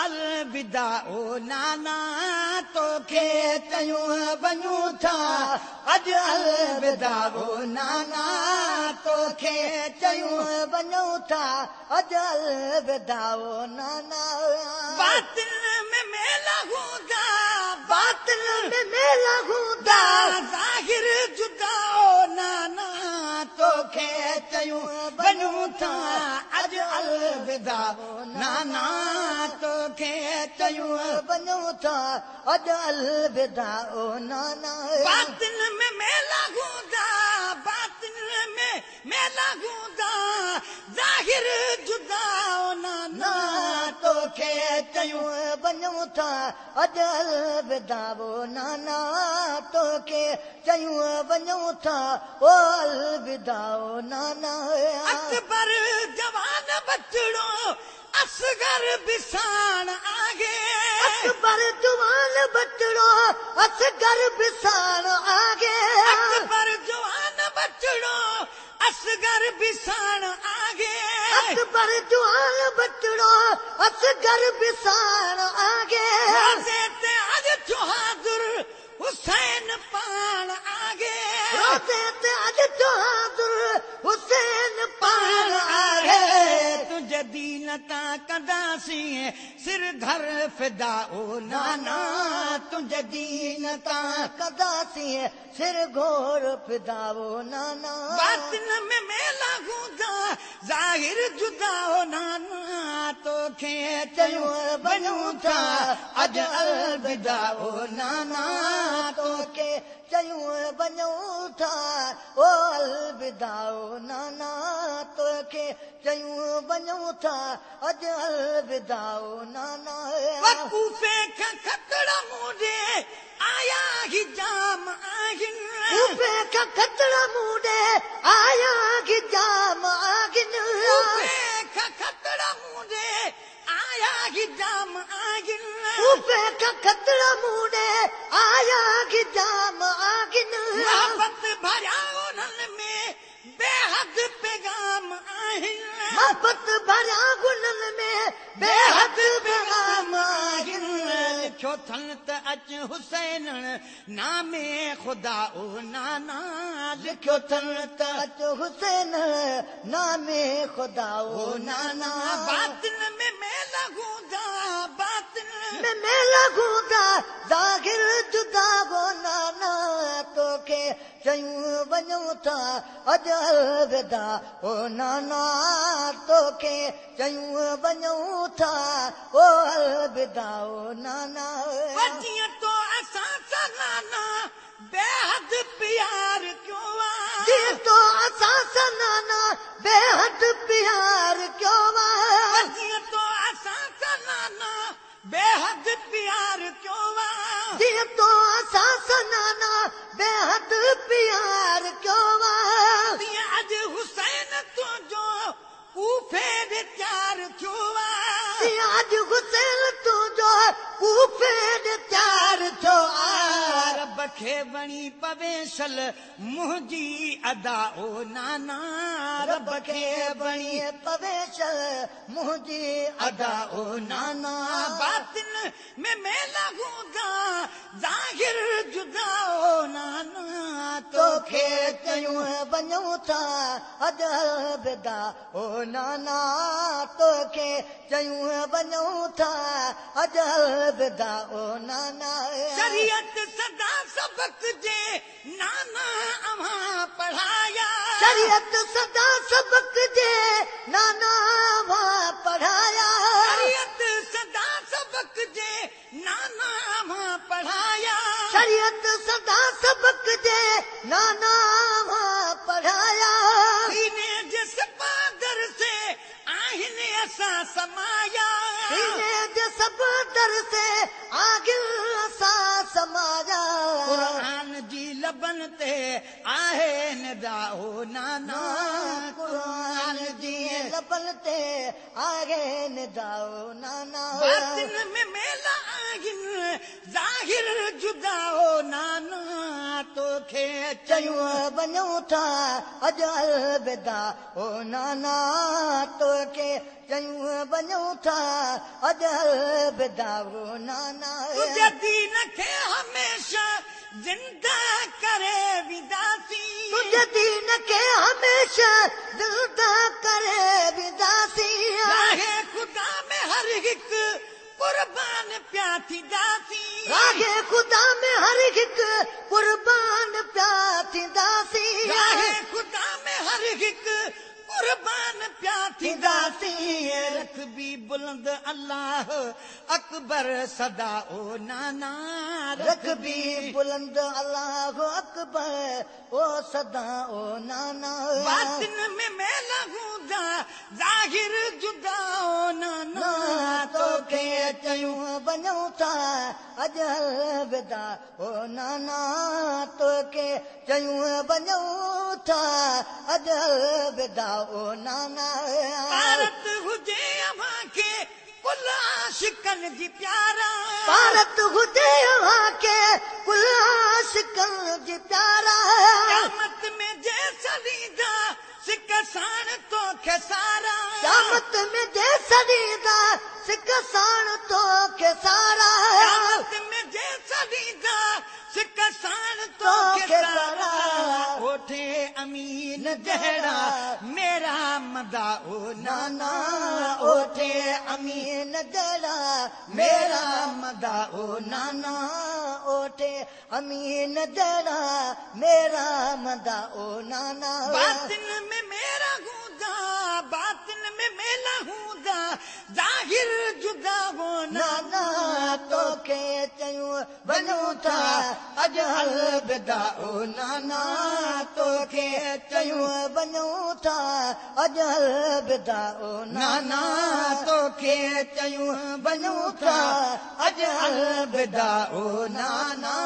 अलविदा ओ नाना तोखे चयूं वञूं था अॼु अलविदा ओ नाना तोखे चयूं वञूं था अॼु अलविदा ओ नाना। बातिल में मेला हूंदा बातिल में मेला हूंदा ज़ाहिर जुदा ओ नाना तोखे चयूं वञूं था अॼु अलविदा नाना तोखे चयूं वञूं था अॼु अलविदा ओ नाना। बातिल में मेला हूंदा बातिल में मेला हूंदा ज़ाहिर जुदा ओ नाना तोखे चयूं वञूं था अॼु अलविदा ओ नाना तोखे चयूं वञूं था ओ अलविदा ओ नाना। अकबर जवान बचड़ो असगर बिसाण आगे अकबर जवान बचड़ो असगर बिसाण आगे अकबर जवान बचड़ो असगर बिसाण आगे अकबर जवान बचड़ो असगर बिसाण आगे रोज़े ते अॼु थियो हाज़िर हुसैन पाण आगे रोज़े ते अॼु थियो हाज़िर हुसैन पाण आगे। तुंहिंजे दीन तां कंदासीं सिर धर फिदा ओ नाना तुंहिंजे दीन तां कंदासीं सिर घोर फिदा ओ नाना। बातिन में मेला हूंदा ज़ाहिर जुदा ओ नाना तोखे चयूं वञूं था अॼु अलविदा ओ नाना तोखे चयूं वञूं था ओ अलविदा ओ नाना तोखे चयूं वञूं था अॼु अलविदा ओ नाना। कूफे खां खतड़ा मूं ॾे आया ही जाम आहिनि कूफे खां खतड़ा मूं ॾे आया ही जाम आहिनि कूफे खां खतड़ा मूं ॾे आया ही जाम आहिनि कूफे खां खतड़ा मूं ॾे आया ही जाम आहिनि। मोहबत भरिया उन्हनि में बेहद पैगाम आहिनि मोहबत भरिया उन्हनि में बेहद पैगाम आहिनि। लिखियो अथनि त अच हुसैन नामे ख़ुदा ओ नाना लिखियो अथनि त अच हुसैन नामे ख़ुदा ओ नाना। बातिल में मेला हूंदा बातिल में मेला हूंदा ज़ाहिर जुदा ओ नाना तोखे चयूं वञूं था अॼु अलविदा ओ नाना तोखे चयूं वञूं था ओ अलविदा ओ नाना। जीअं तो असां सां नाना बेहद प्यार कयो आहे जीअं तो असां सां नाना बेहद प्यार कयो आहे जीअं तो असां सां नाना बेहद प्यार कयो आहे जीअं तो असां सां नाना बेहद प्यार कयो आहे तीअं अॼु हुसैन तुंहिंजो कूफे ॾे तयार थियो आहे तीअं अॼु हुसैन तुंहिंजो कूफे ॾे तयार थियो आहे। रब खे वणी पवे शल मुंहिंजी अदा ओ नाना रब खे वणी पवे शल मुंहिंजी अदा ओ नाना। बातिल में मेला हूंदा ज़ाहिर जुदा ओ नाना तोखे चयूं वञूं था अॼु अलविदा ओ नाना तोखे चयूं वञूं था अॼु अलविदा ओ नाना। शरीयत सदा सबक जे नाना अव्हां पढ़ाया शरीयत सदा सबक जे नाना अव्हां पढ़ाया शरीयत सदा सबक जे नाना अव्हां पढ़ाया शरीयत सदा सबक जे नाना अव्हां पढ़ाया। सीने जे सपादर से आहिनि असां समाया सीने जे सपादर से आहिनि असां समाया। क़ुरान जी लबन ते आहे निदा ओ नाना क़ुरान जी लबन ते आहे निदा ओ नाना। बातिन में मेला आहिनि ज़ाहिर जुदा ओ नाना तोखे چيون وڃون ٿا اڄ الوداع او نانا، توکي چيون وڃون ٿا اڄ الوداع او نانا. تنهنجي دين کي هميشه زنده ڪري وينداسين، تنهنجي دين کي هميشه زنده ڪري وينداسين. راهه خدا ۾ هر هڪ قربان پيا ٿينداسين، راهه خدا ۾ هر هڪ قربان پيا ٿينداسين، راهه خدا ۾ هر هڪ قربان پيا ٿينداسين. رکبي بلند الله اڪبر سدا او نانا، رکبي بلند الله اڪبر او سدا او نانا. باطن ۾ ميلا هوندا ظاهر جدا او نانا، توکي چيون وڃون ٿا اڄ الوداع او نانا، توکي چيون وڃون ٿا اڄ الوداع او نانا. پارت هجي اوهان کي ڪل عاشقن جي پيارا، پارت هجي اوهان کي ڪل عاشقن جي پيارا. قيامت ۾ جي سڏيندا سڪ ساڻ توکي سارا، قيامت ۾ جي سڏيندا سڪ ساڻ توکي سارا، قيامت ۾ جي سڏيندا سڪ ساڻ توکي سارا. اوٺي امين جهڙا ميرا مدا او نانا، اوٺي امين جهڙا ميرا مدا او نانا، اوٺي امين جهڙا ميرا مدا او نانا. باطن ۾ ميرا هوندا، باطن ۾ ميلا هوندا ظاهر جدا هو نانا، توکي چيون وڃون ٿا اڄ الوداع او نانا، توکي چيون وڃون ٿا اڄ الوداع او نانا، توکي چيون وڃون ٿا اڄ الوداع او نانا.